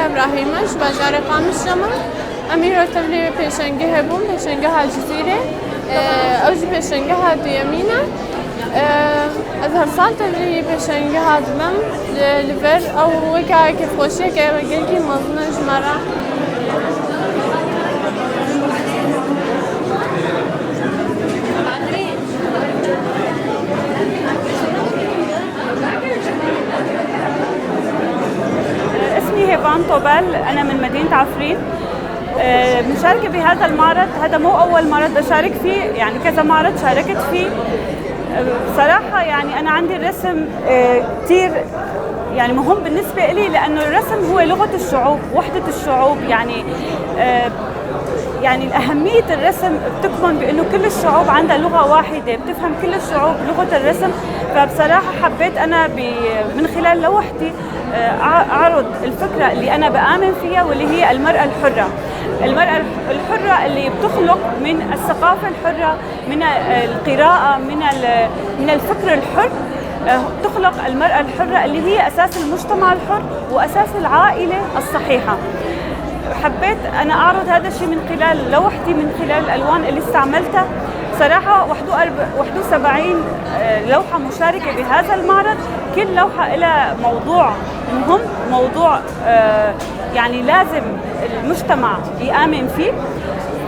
Îbrahîm e ji bajarê Qamişlo me. Em îro tevlî wê pêşengehê bûn, pêşengeha Cizîrê. Ew jî pêşengeha duyemîn e. Ez her sal tevlî pêşengeha dibim li vir ew weke kêfxweşiyeke gelekî mezin e ji me re. اسمي هيفان طوبل، أنا من مدينة عفرين. مشاركة بهذا المعرض، هذا مو أول معرض بشارك فيه، يعني كذا معرض شاركت فيه. بصراحة يعني أنا عندي الرسم كثير يعني مهم بالنسبة إلي، لأنه الرسم هو لغة الشعوب، وحدة الشعوب. يعني أهمية الرسم بتكمن بأنه كل الشعوب عندها لغة واحدة، بتفهم كل الشعوب لغة الرسم. فبصراحة حبيت أنا من خلال لوحتي أعرض الفكرة اللي أنا بآمن فيها، واللي هي المرأة الحرة. المرأة الحرة اللي بتخلق من الثقافة الحرة، من القراءة، من الفكر الحر، تخلق المرأة الحرة اللي هي أساس المجتمع الحر وأساس العائلة الصحيحة. حبيت أنا أعرض هذا الشيء من خلال لوحتي، من خلال الألوان اللي استعملتها. صراحة 71 لوحة مشاركة بهذا المعرض، كل لوحة لها موضوع مهم، موضوع يعني لازم المجتمع يآمن فيه.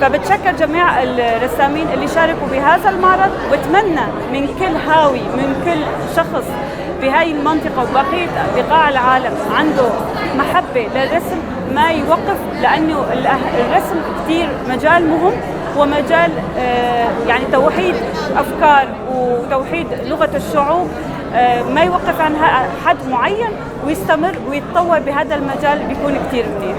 فبتشكر جميع الرسامين اللي شاركوا بهذا المعرض، وبتمنى من كل هاوي، من كل شخص بهاي المنطقة وبقية بقاع العالم عنده محبة للرسم ما يوقف، لأنه الرسم كثير مجال مهم، ومجال يعني توحيد أفكار وتوحيد لغة الشعوب، ما يوقف عن حد معين ويستمر ويتطور بهذا المجال، بيكون كثير منيح.